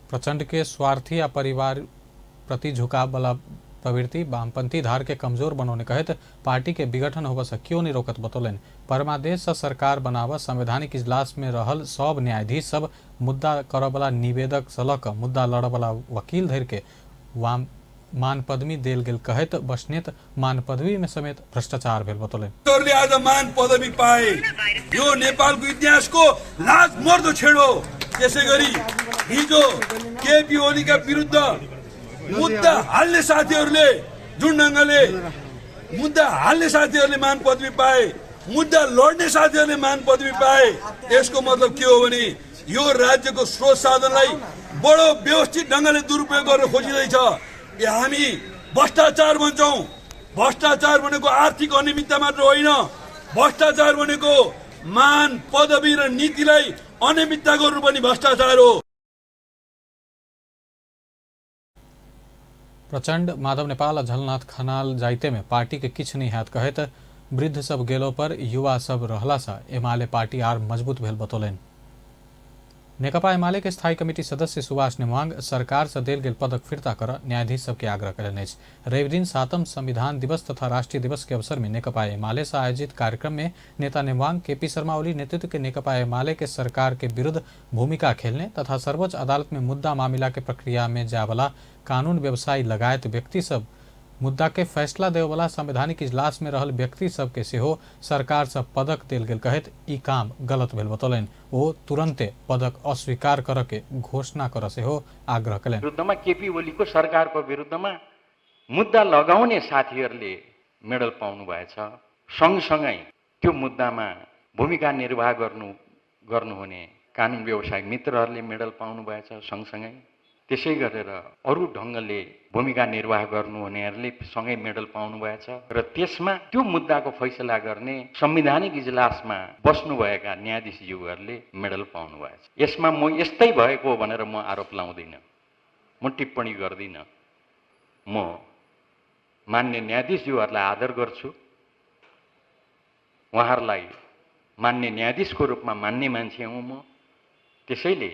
प्रचंड के स्वार्थी या परिवार प्रति झुकाव वाला प्रवृत्ति वामपंथी धार के कमजोर बनौने कहित पार्टी के विघटन होबे से क्यों नहीं रोकत बतौलन। परमादेश से सरकार बनावा संवैधानिक इजलास में रहल सब न्यायाधीश सब मुद्दा करवाला निवेदक सलक मुद्दा लड़वाला वकील धर के वाम मान पदवी देल गेल कहित बस्नेत मान पदवी में समेत भ्रष्टाचार भेल बतौलन। आज मान पदवी पाए यो नेपालको इतिहासको लाज मर्दो छेडो। त्यसै गरी हिजो केपी ओलीका विरुद्ध मुद्दा हाल्ने साथीहरूले जुन ढङ्गले मुद्दा हाल्ने साथीहरूले मान पदवी पाए, मुद्दा लड्ने साथीहरूले मान पदवी पाए, यसको मतलब के हो भने यो राज्यको स्रोत साधनलाई बडो व्यवस्थित ढङ्गले दुरुपयोग गर्न खोजिँदैछ। हामी भ्रष्टाचार भन्छौँ। भ्रष्टाचार भनेको आर्थिक अनियमितता मात्र होइन, भ्रष्टाचार भनेको मान पदवी र नीतिलाई अनियमितता गर्नु पनि भ्रष्टाचार हो। प्रचंड माधव नेपाल और झलनाथ खनाल जाइते में पार्टी के किछ नहीं हाथ कहित वृद्ध सब गेलो पर युवा सब रहला सा एमाले पार्टी आर मजबूत भेल बतौलन। नेकपा एमाले के स्थायी कमेटी सदस्य सुभाष नेमांग सरकार से देल गेल पदक फिरता कर न्यायाधीश सबके आग्रह करें। रवि दिन 7वां संविधान दिवस तथा राष्ट्रीय दिवस के अवसर में नेकपा एमाले से आयोजित कार्यक्रम में नेता नेमांग केपी शर्मा ओली नेतृत्व के नेकपा एमाले के सरकार के विरुद्ध भूमिका खेलने तथा सर्वोच्च अदालत में मुद्दा मामला के प्रक्रिया में जावला कानून व्यवसायी लगायत व्यक्ति सब मुद्दा के फैसला देवे वाला संवैधानिक इजलास में रहल व्यक्ति सब के सेहो सरकार से पदक देल गेल कहित ई काम गलत भेल बतौलन। वो तुरंते पदक अस्वीकार कर के घोषणा कर सेहो आग्रह करें। विरुद्धमा केपी ओलीको सरकारको विरुद्धमा मुद्दा लगाउने साथीहरूले मेडल पाउनु भएछ। सँगसँगै त्यो मुद्दामा भूमिका निर्वाह गर्नुहुने कानुन व्यवसायी मित्रहरूले मेडल पाउनु भएछ। सँगसँगै त्यसै गरेर अरू ढङ्गले भूमिका निर्वाह गर्नुहुनेहरूले सँगै मेडल पाउनु भएछ र त्यसमा त्यो मुद्दाको फैसला गर्ने संवैधानिक इजलासमा बस्नुभएका न्यायाधीशज्यूहरूले मेडल पाउनु भएछ। यसमा म यस्तै भएको हो भनेर म आरोप लाउँदिनँ, म टिप्पणी गर्दिनँ। म मान्य न्यायाधीशज्यूहरूलाई आदर गर्छु, उहाँहरूलाई मान्य न्यायाधीशको रूपमा मान्ने मान्छे हुँ म। त्यसैले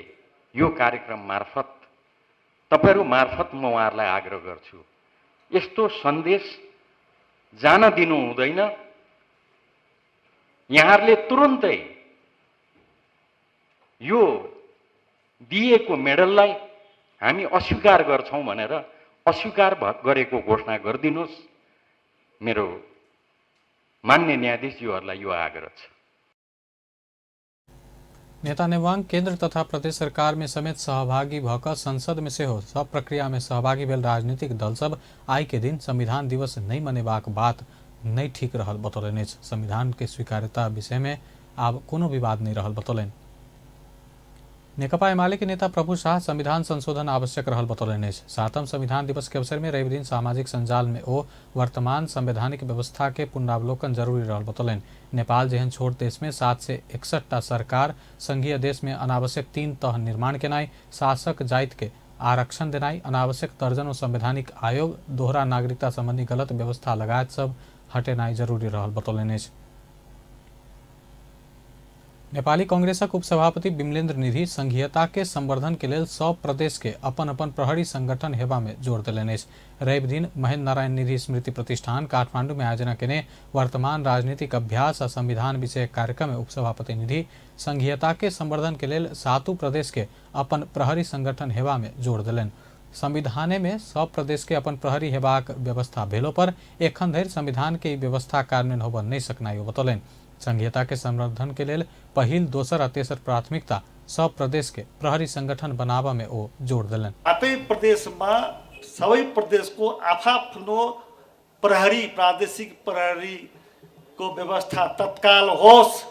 यो कार्यक्रम मार्फत तपाईहरु मार्फत म उहाँहरूलाई आग्रह गर्छु, यस्तो सन्देश जान दिनु हुँदैन। यहाँहरूले तुरुन्तै यो दिएको मेडललाई हामी अस्वीकार गर्छौं भनेर अस्वीकार गरेको घोषणा गरिदिनुहोस्। मेरो मान्य न्यायाधीशज्यूहरूलाई यो आग्रह छ। नेता नेवांग केंद्र तथा प्रदेश सरकार में समेत सहभागी भकर संसद में से हो सब प्रक्रिया में सहभागी भेल राजनीतिक दल सब आई के दिन संविधान दिवस नहीं मनेबाक बात नहीं ठीक रहल बतौलन। संविधान के स्वीकार्यता विषय में अब कोनो विवाद नहीं रहल बतौलन। नेकपा एमाले के नेता प्रभु शाह संविधान संशोधन आवश्यक रहल बतौलन। 7वां संविधान दिवस के अवसर में रवि दिन सामाजिक संजाल में ओ वर्तमान संवैधानिक व्यवस्था के पुनरावलोकन जरूरी रहल बतौलन। नेपाल जहन छोट देश में 7 से 61 सरकार, संघीय देश में अनावश्यक 3 तह निर्माण केनाई, शासक जाति के आरक्षण देनाई, अनावश्यक दर्जनों संवैधानिक आयोग, दोहरा नागरिकता संबंधी गलत व्यवस्था लगायत सब हटेनाई जरूरी रहल बतौलन। नेपाली कांग्रेसक उपसभापति विमलेन्द्र निधि संघीयता के संवर्धन के लेल सब प्रदेश के अपन अपन प्रहरी संगठन हेबा में जोर देलनि। रवि दिन महेन्द्र नारायण निधि स्मृति प्रतिष्ठान काठमांडू में आयोजना केने वर्तमान राजनीतिक अभ्यास और संविधान विषय कार्यक्रम में उपसभापति निधि संघीयता के संवर्धन के लेल 7 प्रदेश के अपन प्रहरी संगठन हेबा में जोर देलनि। संविधाने में सब प्रदेश के अपन प्रहरी हेबाक व्यवस्था भेलो पर एखन धरि संविधान के व्यवस्था कार्यान्वयन होबऽ नहीं सकनाई बतौलनि। संघीयता के संवर्धन के लेल पहिल, दोसर और तेसर प्राथमिकता सब प्रदेश के प्रहरी संगठन बनावा में ओ जोड़ दिलन। आफै प्रदेशमा सबै प्रदेशको आफाफ्नो प्रहरी, प्रादेशिक प्रहरी को व्यवस्था तत्काल होस्,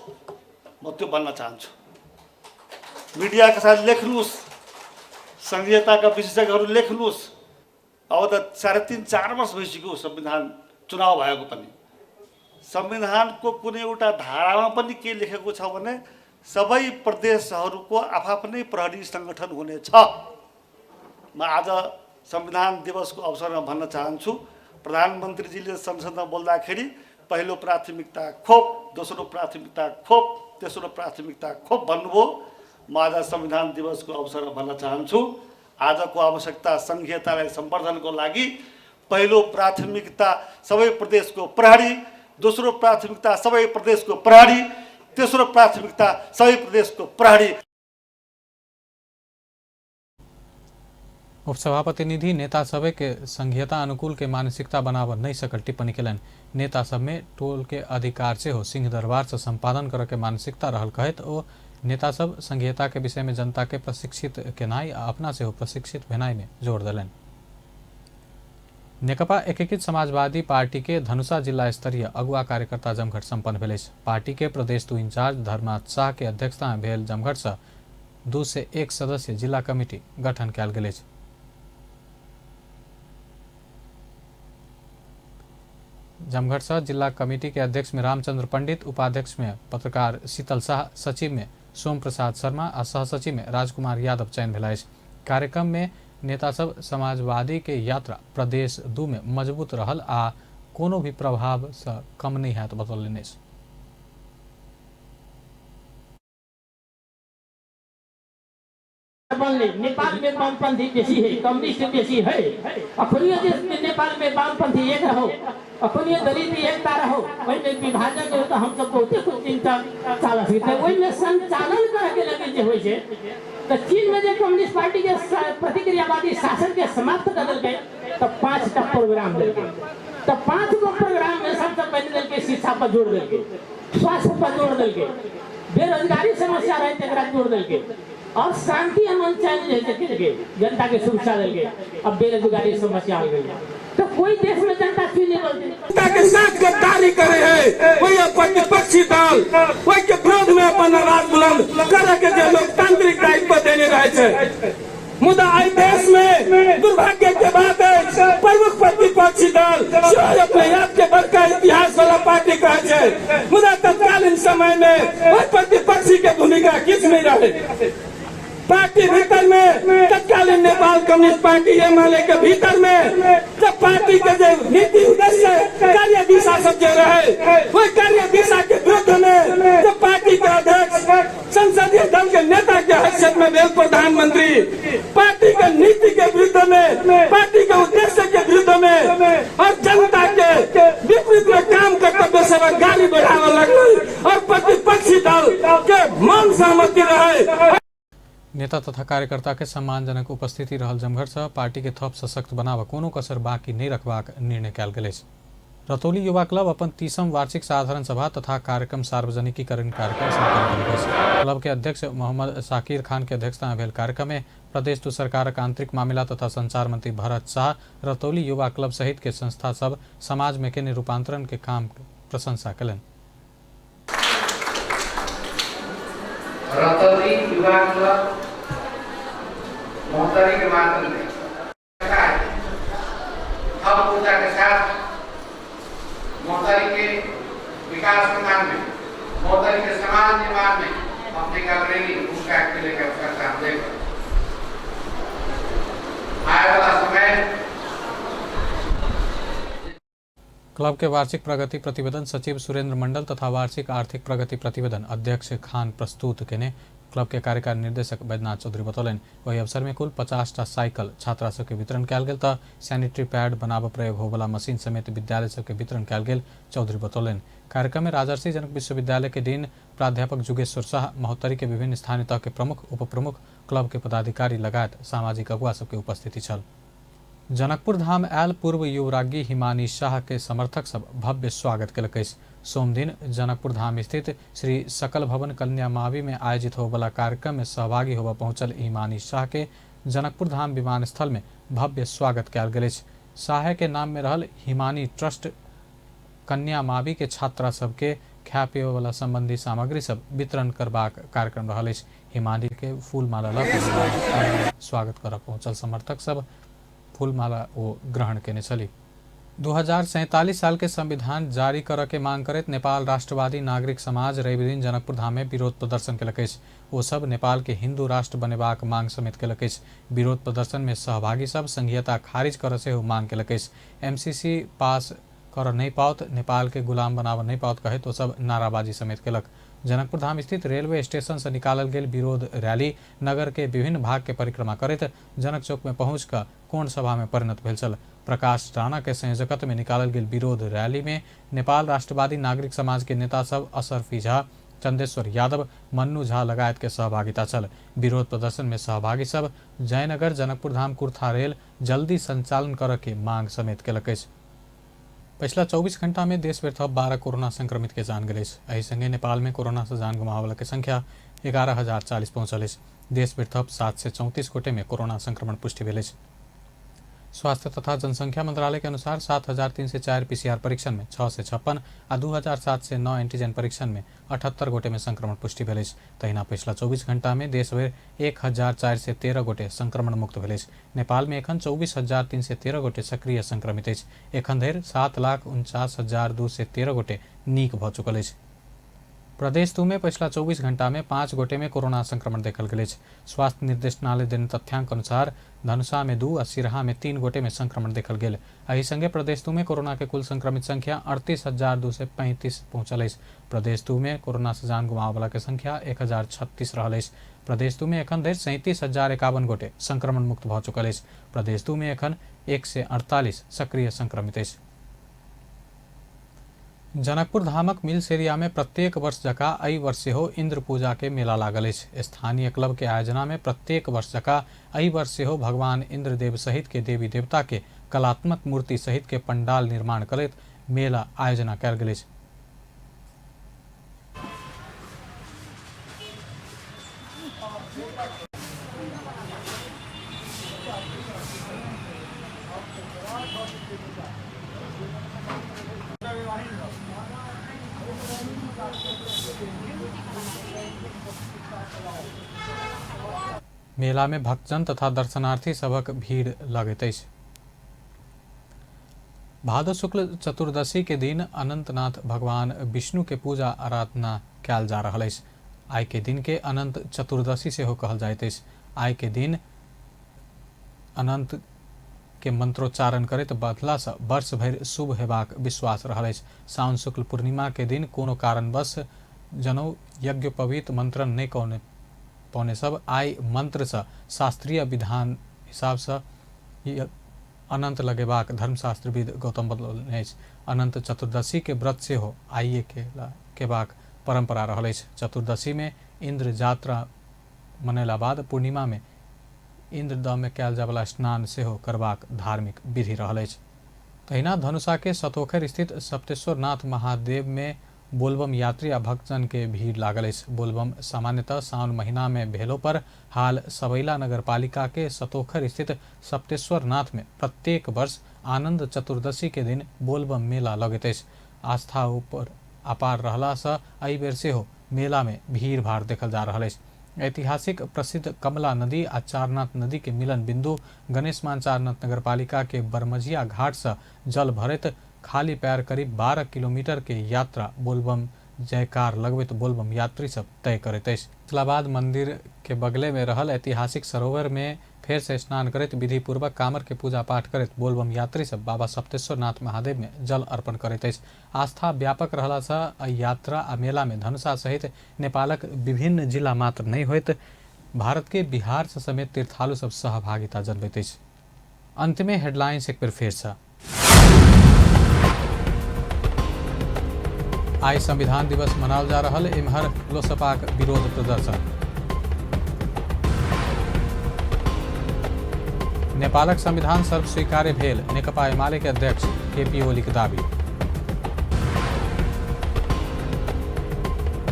म त्यो भन्न चाहन्छु। मिडियाका साथ लेख्नुहोस्, संघीयताका विशेषज्ञहरू लेख्नुहोस्। अब त 3.5-4 वर्ष भइसक्यो संविधान चुनाव भएको पनि। संविधानको कुनै एउटा धारामा पनि के लेखेको छ भने सबै प्रदेशहरूको आफ्नै प्रहरी सङ्गठन हुनेछ। म आज संविधान दिवसको अवसरमा भन्न चाहन्छु, प्रधानमन्त्रीजीले संसदमा बोल्दाखेरि पहिलो प्राथमिकता खोप, दोस्रो प्राथमिकता खोप, तेस्रो प्राथमिकता खोप भन्नुभयो। म आज संविधान दिवसको अवसरमा भन्न चाहन्छु, आजको आवश्यकता सङ्घीयतालाई सम्वर्धनको लागि पहिलो प्राथमिकता सबै प्रदेशको प्रहरी, दोस्रो प्राथमिकता सबै प्रदेशको प्रहरी, तेस्रो प्राथमिकता सबै प्रदेशको प्रहरी। उपसभापति निधि नेता सभे के संघीयता अनुकूल के मानसिकता बनाव नहीं सकल टिप्पणी केलन। नेता सब में टोल के अधिकार से हो सिंह दरबार से संपादन करे के मानसिकता रहल कहत ओ नेता सब संघीयता के विषय में जनता के प्रशिक्षित केनाई अपना से हो प्रशिक्षित भेनाई में जोर दिलन। नेकपा एकीकृत समाजवादी पार्टी के धनुषा जिला स्तरीय अगुवा कार्यकर्ता जमघट सम्पन्न भेल। पार्टी के प्रदेश 2 इंचार्ज धर्माथ शाह के अध्यक्षता में भेल जमघट से 2 से 1 सदस्य जिला कमिटी गठन कयल गेल। जमघट से जिला कमेटी के अध्यक्ष में रामचंद्र पंडित, उपाध्यक्ष में पत्रकार शीतल शाह, सचिव में सोम प्रसाद शर्मा और सहसचिव में राजकुमार यादव चयन भेल। कार्यक्रम में नेता सब समाजवादी के यात्रा प्रदेश 2 में मजबूत रहल आ कोनो भी प्रभाव से कम नहीं है तो बतौलनि। नेपाल में वामपंथी बेसी है, कम्युनिस्ट बेसी है। अखनियो देश में नेपाल में वामपंथी एक रहो, अखनियो दलित एकता रहो, वही में विभाजन हो तो हम सब बहुते कुछ चिंता चाल सकते। वही में संचालन करके लगे जो होय छै तो चीन में जो कम्युनिस्ट पार्टी के प्रतिक्रियावादी शासन के समाप्त कर दिल गए तो 5टा प्रोग्राम दिल गए। तो 5 गो प्रोग्राम में सबसे पहले दिल के शिक्षा पर जोड़ दिल गए, स्वास्थ्य पर जोड़ दिल गए, बेरोजगारी समस्या रहे तकरा जोड़ दिल गए और शांति अमन चैन जैसे जनता के सुरक्षा दिल गए। अब बेरोजगारी समस्या हो गई तो कोई देश में जनता क्यों नहीं बोलती? जनता के साथ गद्दारी करे है, वही प्रतिपक्षी दल वही के विरोध में अपन आवाज बुलंद करे के जो लोकतांत्रिक दायित्व देने रहे थे। मुदा आई देश में दुर्भाग्य के बात है प्रमुख प्रतिपक्षी दल अपने आप के बड़का इतिहास वाला पार्टी कहे है, मुदा तत्कालीन समय में वही प्रतिपक्षी के भूमिका किस में रहे। पार्टी भीतर में तत्कालीन नेपाल कम्युनिस्ट पार्टी एमएलए के भीतर में जब पार्टी के जो नीति उद्देश्य कार्य दिशा सब जो रहे वही कार्य दिशा के विरुद्ध में जब पार्टी के अध्यक्ष संसदीय दल के नेता के हैसियत में भेल प्रधानमंत्री पार्टी के नीति के विरुद्ध में, पार्टी के उद्देश्य के विरुद्ध में और जनता के विपरीत में काम कर्तव्य से गाली बढ़ावे लगे और प्रतिपक्षी दल के मौन सहमति रहे। नेता तथा कार्यकर्ता के सम्मानजनक उपस्थिति रहल जमघट से पार्टी के थप सशक्त बनाव कोनो कसर बाकी नहीं रखबाक निर्णय कयल गेल। रतौली युवा क्लब अपन 30वीं वार्षिक साधारण सभा तथा कार्यक्रम सार्वजनिकीकरण कार्यक्रम सम्पन्न कयल। क्लब के अध्यक्ष मोहम्मद शाकिर खान के अध्यक्षता में भेल कार्यक्रम में प्रदेश 2 सरकारक आंतरिक मामला तथा संचार मंत्री भरत शाह, रतौली युवा क्लब सहित के संस्था सब समाज में केने रूपांतरण के काम प्रशंसा कलन। रतौली युवा क्लब मोहतरी के माध्यम से हम ऊर्जा के साथ मोहतरी के विकास निर्माण में, मोहतरी के समाज निर्माण में अपने अग्रणी भूमिका के लिए करता हम देख आने वाला समय। क्लब के वार्षिक प्रगति प्रतिवेदन सचिव सुरेंद्र मंडल तथा वार्षिक आर्थिक प्रगति प्रतिवेदन अध्यक्ष खान प्रस्तुत केने। क्लब के कार्यकारी निर्देशक बैद्यनाथ चौधरी बतौलन। वही अवसर में कुल 50टा साइकिल छात्रा सबके वितरण कयल गेल तो सैनिटरी पैड बनाब प्रयोग होवला मशीन समेत विद्यालय सबके वितरण कयल गेल चौधरी बतौलन। कार्यक्रम में राजर्षि जनक विश्वविद्यालय के डीन प्राध्यापक जुगेश्वर शाह, महोत्तरी के विभिन्न स्थानीय तह के प्रमुख उप प्रमुख, क्लब के पदाधिकारी लगायत सामाजिक अगुवा सबके उपस्थिति छल। जनकपुर धाम आयल पूर्व युवराज्ञी हिमानी शाह के समर्थक सब भव्य स्वागत कलक। सोम दिन जनकपुर धाम स्थित श्री सकल भवन कन्या मावी में आयोजित होवला कार्यक्रम में सहभागी होवा पहुंचल हिमानी शाह के जनकपुर धाम विमानस्थल में भव्य स्वागत कयल गेल। शाह के नाम में रहल हिमानी ट्रस्ट कन्या मावी के छात्रा सबके खाय पिये वाला संबंधी सामग्री सब वितरण करबाक कार्यक्रम रहल। हिमानी के फूलमाला लग स्वागत कर पहुंचल समर्थक सब फूलमाला ओ ग्रहण केने चली। 2047 साल के संविधान जारी कर के मांग करत नेपाल राष्ट्रवादी नागरिक समाज रवि दिन जनकपुर धाम में विरोध प्रदर्शन केलक अछि। ओ सब नेपाल के हिंदू राष्ट्र बनेबाक मांग समेत केलक अछि। विरोध प्रदर्शन में सहभागी सब संघीयता खारिज कर से मांग केलक अछि। एमसीसी पास कर नहीं पाओत, नेपाल के गुलाम बनाव नहीं पाओत कहे तो सब नाराबाजी समेत केलक। जनकपुर धाम स्थित रेलवे स्टेशन से निकालल गेल विरोध रैली नगर के विभिन्न भाग के परिक्रमा करत जनक चौक में पहुंच कर कोण सभा में परिणत भेल छल। प्रकाश राणा के संयोजकत्व में निकालल गेल विरोध रैली में नेपाल राष्ट्रवादी नागरिक समाज के नेता सब असरफी झा, चंदेश्वर यादव, मन्नू झा लगायत के सहभागिता छल। विरोध प्रदर्शन में सहभागी सब जयनगर जनकपुर धाम कुर्था रेल जल्दी संचालन कर के मांग समेत केलक अछि। पिछला 24 घंटा में देश भर थप 12 कोरोना संक्रमित के जान गेल अछि। एहि संगे नेपाल में कोरोना से जान गुमावला के संख्या 11,040 पहुंचल अछि। देश भर थप 734 गोटे में कोरोना संक्रमण पुष्टि भेल अछि। स्वास्थ्य तथा जनसंख्या मंत्रालय के अनुसार 7,304 पीसीआर परीक्षण में 6 से 56 आ 2,709 एंटीजन परीक्षण में 78 गोटे में संक्रमण पुष्टि भेल अछि। तहिना पिछला 24 घंटा में देश भर 1,413 गोटे संक्रमण मुक्त भेल अछि। नेपाल में एखन 24,313 गोटे सक्रिय संक्रमित अछि। एखन धरि 7,49,213 गोटे नीक भ चुकल अछि। प्रदेश 2 में पिछला 24 घंटा में 5 गोटे में कोरोना संक्रमण देखल गेल अछि। स्वास्थ्य निर्देशनालय देने तथ्यांक अनुसार धनुषा में 2 और सिरहा में 3 गोटे में संक्रमण देखल गेल। एहि संगे प्रदेश 2 में कोरोना के कुल संक्रमित संख्या 38,235 पहुंचल अछि। प्रदेश 2 में कोरोना से जान गुमावला के संख्या 1,036 रहल अछि। प्रदेश 2 में एखन धरि 37,051 गोटे संक्रमण मुक्त भ चुकल अछि। प्रदेश 2 में एखन 148 सक्रिय संक्रमित अछि। जनकपुर धामक मिल्स एरिया में प्रत्येक वर्ष जका एहि वर्ष सेहो इंद्र पूजा के मेला लागल अछि। स्थानीय क्लब के आयोजना में प्रत्येक वर्ष जका एहि वर्ष सेहो भगवान इंद्रदेव सहित के देवी देवता के कलात्मक मूर्ति सहित के पंडाल निर्माण करैत मेला आयोजना कयल गेल अछि। मेला में भक्तजन तथा दर्शनार्थी सबक भीड़ लगैत अछि। भादो शुक्ल चतुर्दशी के दिन अनंतनाथ भगवान विष्णु के पूजा आराधना कयल जा रहल अछि। आइ के दिन के अनंत चतुर्दशी सेहो कहल जाइत अछि। आइ के दिन अनंत के मंत्रोच्चारण करैत बदला से वर्ष भरि शुभ हेबाक विश्वास रहल अछि। साउन शुक्ल पूर्णिमा के दिन कोनो कारणवश जनौ यज्ञोपवीत मंत्रण नहीं कौने पौने सब आई मंत्र से शास्त्रीय विधान हिसाब से अनंत लगेबाक धर्मशास्त्रविद गौतम बदलने अछि। अनंत चतुर्दशी के व्रत से हो आइए केबाक परंपरा रहल अछि। चतुर्दशी में इंद्र यात्रा मनेला बाद पूर्णिमा में इंद्रदम में कयल जायवला स्नान सेहो करबाक धार्मिक विधि रहल अछि। तहिना धनुषा के सतोखर स्थित सप्तेश्वर नाथ महादेव में बोलबम यात्री आ भक्तजन के भीड़ लागल अछि। बोलबम सामान्यतः सावन महीना में भेलो पर हाल सबैला नगर पालिका के सतोखर स्थित सप्तेश्वर नाथ में प्रत्येक वर्ष आनंद चतुर्दशी के दिन बोलबम मेला लगैत अछि। आस्था ऊपर अपार रहला से एहि बेर सेहो मेला में भीड़ भाड़ देखल जा रहल अछि। ऐतिहासिक प्रसिद्ध कमला नदी आ चारनाथ नदी के मिलन बिंदु गणेशमान चारनाथ नगर पालिका के बरमजिया घाट से जल भरत खाली पैर करीब 12 किलोमीटर के यात्रा बोलबम जयकार लगबैत बोलबम यात्री सब तय करैत अछि। इस्लामाबाद मंदिर के बगले में रहल ऐतिहासिक सरोवर में फेर से स्नान करैत विधि पूर्वक कामर के पूजा पाठ करैत बोलबम यात्री सब बाबा सप्तेश्वर नाथ महादेव में जल अर्पण करैत अछि। आस्था व्यापक रहला से यात्रा आ मेला में धनुषा सहित नेपालक विभिन्न जिला मात्र नहीं होइत भारत के बिहार से समेत तीर्थालु सब सहभागिता जनबैत अछि। अंत में हेडलाइंस एक बेर फेर से। आई संविधान दिवस मनाल जा रहल, एम्हर लोसपाक विरोध प्रदर्शन। नेपालक संविधान सर्वस्वीकार्य भेल, नेकपा एमाले के अध्यक्ष केपी ओली के दावी।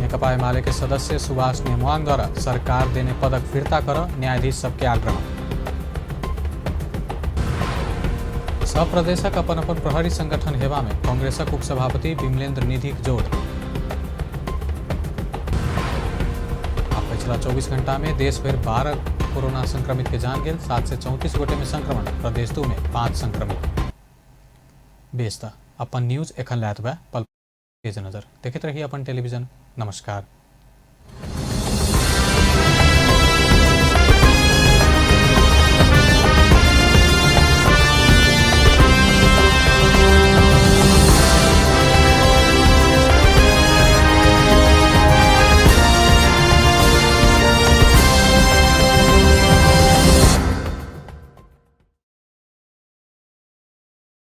नेकपा एमाले के सदस्य सुभाष नेमुआंग द्वारा सरकार देने पदक फिर्ता कर न्यायाधीश सबके आग्रह। सब प्रदेशक अपन अपन प्रहरी संगठन हेबा में कांग्रेसक उपसभापति विमलेन्द्र निधिक जोड़। पछिल्ला 24 घण्टा में देश भर 12 कोरोना संक्रमित के जान गेल। 734 गोटे में संक्रमण। प्रदेश 2 में 5 संक्रमित। बेस्ता अपन न्यूज एखन लायत बा पल तेज नजर देखते रहिए अपन टेलीविजन। नमस्कार।